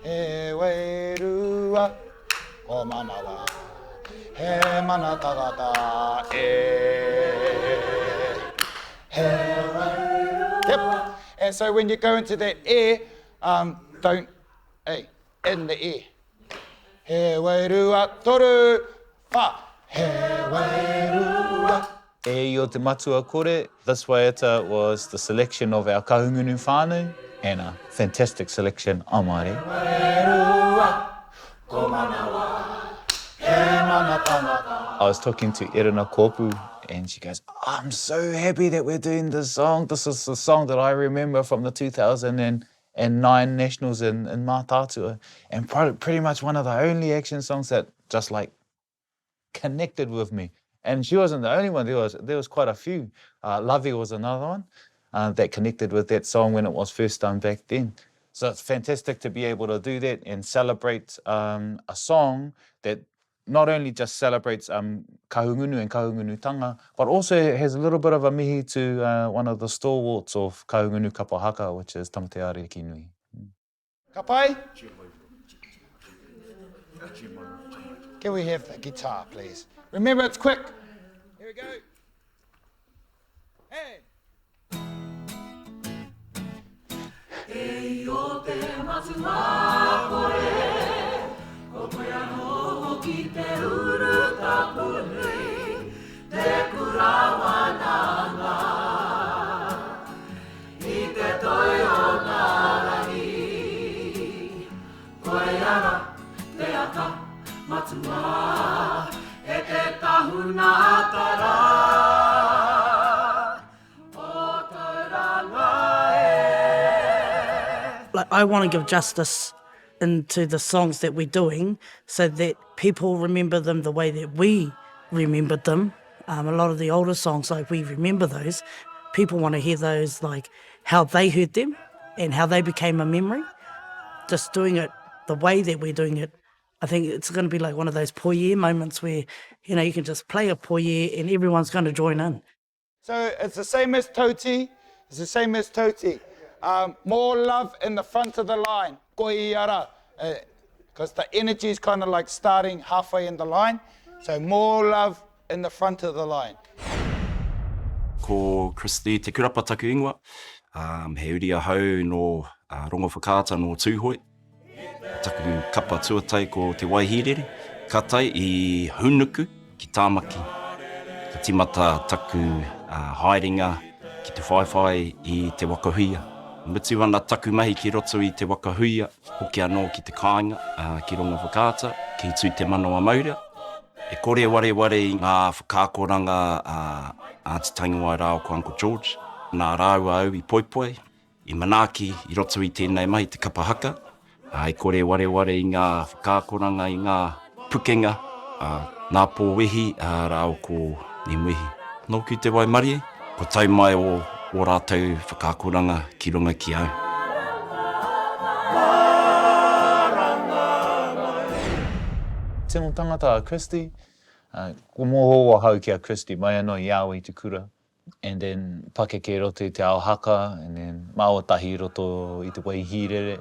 He wairua ko manawa, he mana tangata e. He wairua. Yep. And so when you go into that e, um, don't, hey, in the e. He wairua, toru, wha. He wairua. E i o te matua kore, this waiata was the selection of our Kahungunu whānau and a fantastic selection amare. He wairua, ko manawa, he mana tangata. I was talking to Erina Kopu and she goes, I'm so happy that we're doing this song. This is the song that I remember from the 2009 Nationals in, in Mātaatua. And pretty much one of the only action songs that just like connected with me. And she wasn't the only one, there was, there was quite a few. Uh, Lovey was another one uh, that connected with that song when it was first done back then. So it's fantastic to be able to do that and celebrate um, a song that not only just celebrates um, Kahungunu and Kahungunutanga, but also has a little bit of a mihi to uh, one of the stalwarts of Kahungunu Kapa Haka, which is Tamatea Arikinui. Ka pai? Can we have the guitar, please? Remember, it's quick. Here we go. Hey. E i o te matua kore, ko koe anō hoki te uru tapu nui, te kura wānanga. I te toi o ngā rangi, koia rā te ata matua e te tahuna tara o Tauranga e. Like I want to give justice into the songs that we're doing so that people remember them the way that we remembered them. Um, a lot of the older songs, like we remember those. People want to hear those, like how they heard them and how they became a memory. Just doing it the way that we're doing it, I think it's going to be like one of those poie moments where, you know, you can just play a poie and everyone's going to join in. So it's the same as Toti. It's the same as Toti. Um, more love in the front of the line. Koiara. Because uh, the energy is kind of like starting halfway in the line. So more love in the front of the line. Ko Christy Te Kurapa taku ingoa. Um, he uri ahau nō uh, Rongowhakaata nō Tūhoe. Taku kapa tuatai ko Te Waihīrere, ka tae i Hūnuku ki Tāmaki. Ka tīmata taku haerenga ki te whaiwhai i Te Waka Huia. Mutu ana taku mahi ki roto i Te Waka Huia, hoki anō ki te kāinga, ki Rongowhakaata, ki Tū-te-manawa Maurea. E kore wareware i ngā whakaakoranga a Aunty Tangiwai rāua ko Uncle George. Nā rāua au i poipoi, I manaaki i roto i tēnei mahi te kapa haka, ā, i kore wareware i ngā whakaakoranga, i ngā pukenga a Ngā Pō Wehi rāua ko Nimwehi. Nōku te waimarie, kua tau mai ō rātou whakaakoranga ki runga ki au. Tino tangata a Christy. Kua mōhio ahau ki a Christy mai anō i a au i te kura. And then pakeke i roto i te ao haka, and then māua tahi i roto i te Waihīrere.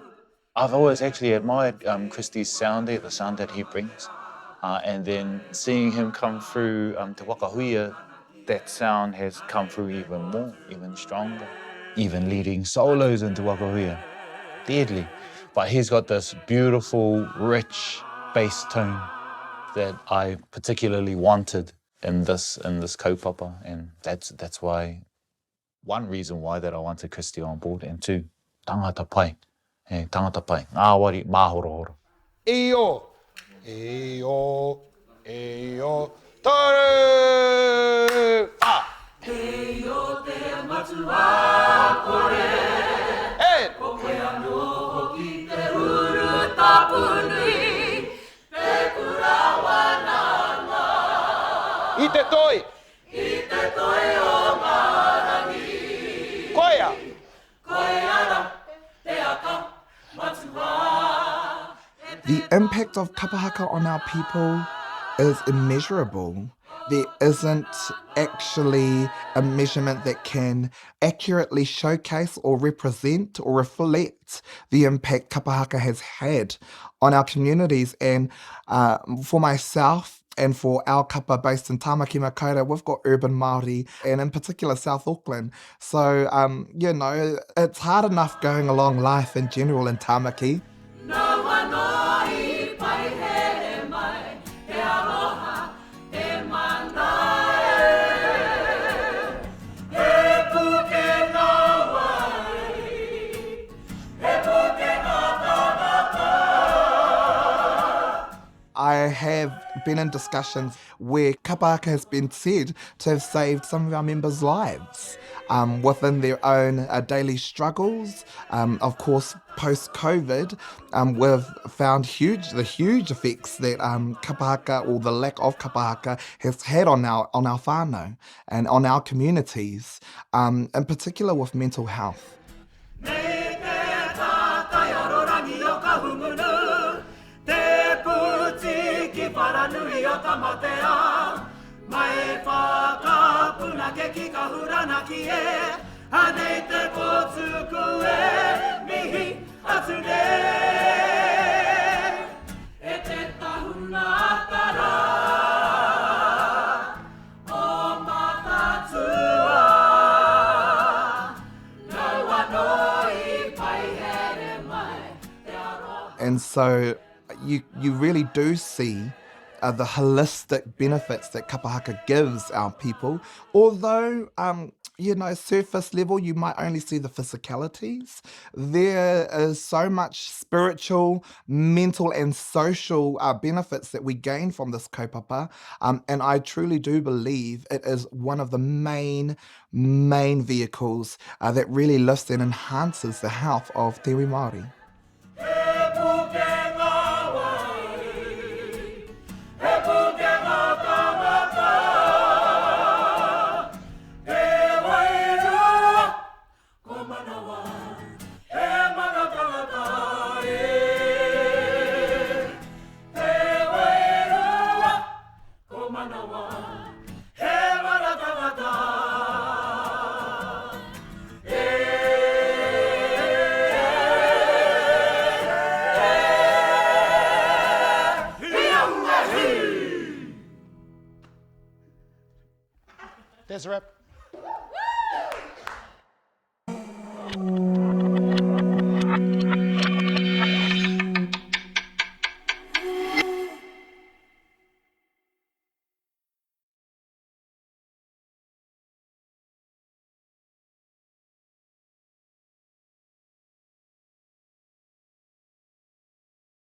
I've always actually admired um, Christy's sound there, the sound that he brings. Uh, and then seeing him come through um, Te Waka Huia, that sound has come through even more, even stronger. Even leading solos in Te Waka Huia, deadly. But he's got this beautiful, rich bass tone that I particularly wanted in this in this kaupapa and that's that's why one reason why that I wanted Christy on board and two tangata pai he tangata pai ngāwari māhorohoro. Io, io, io, toru, wha. Kei o te matua kore. Hey! Ko koe anō hoki te uru tapu nui. Te kura wananga. I te toi. I te toi o ngā rangi. Koia. Koia ra te aka matua. The impact of kapa haka on our people is immeasurable. There isn't actually a measurement that can accurately showcase or represent or reflect the impact kapahaka has had on our communities. And uh, for myself, and for our kapa based in Tamaki Makaurau, we've got urban Māori and in particular South Auckland. So, um, you know, it's hard enough going along life in general in Tamaki. I have been in discussions where kapahaka has been said to have saved some of our members' lives um, within their own uh, daily struggles. Um, of course, post-COVID, um, we've found huge the huge effects that um, kapahaka or the lack of kapahaka has had on our on our whānau and on our communities, um, in particular with mental health. Nei te tātai arorangi o Kahungunu, te pūtiki wharanui o Tamatea, mai whakapunake ki Kahuranaki e, anei te kōtuku e, mihi atu nei. E te tahuna tara o Mātaatua, nau anō i paihere mai te aroha. And so you, you really do see uh, the holistic benefits that kapahaka gives our people. Although, um, you know, surface level, you might only see the physicalities. There is so much spiritual, mental, and social uh, benefits that we gain from this kaupapa. Um, and I truly do believe it is one of the main, main vehicles uh, that really lifts and enhances the health of Te Iwi Māori. He pukenga wai, he pukenga tangata, Te wairua, ko manawa, he mana tangata e. Te wairua, ko manawa, he mana tangata e. That's a wrap.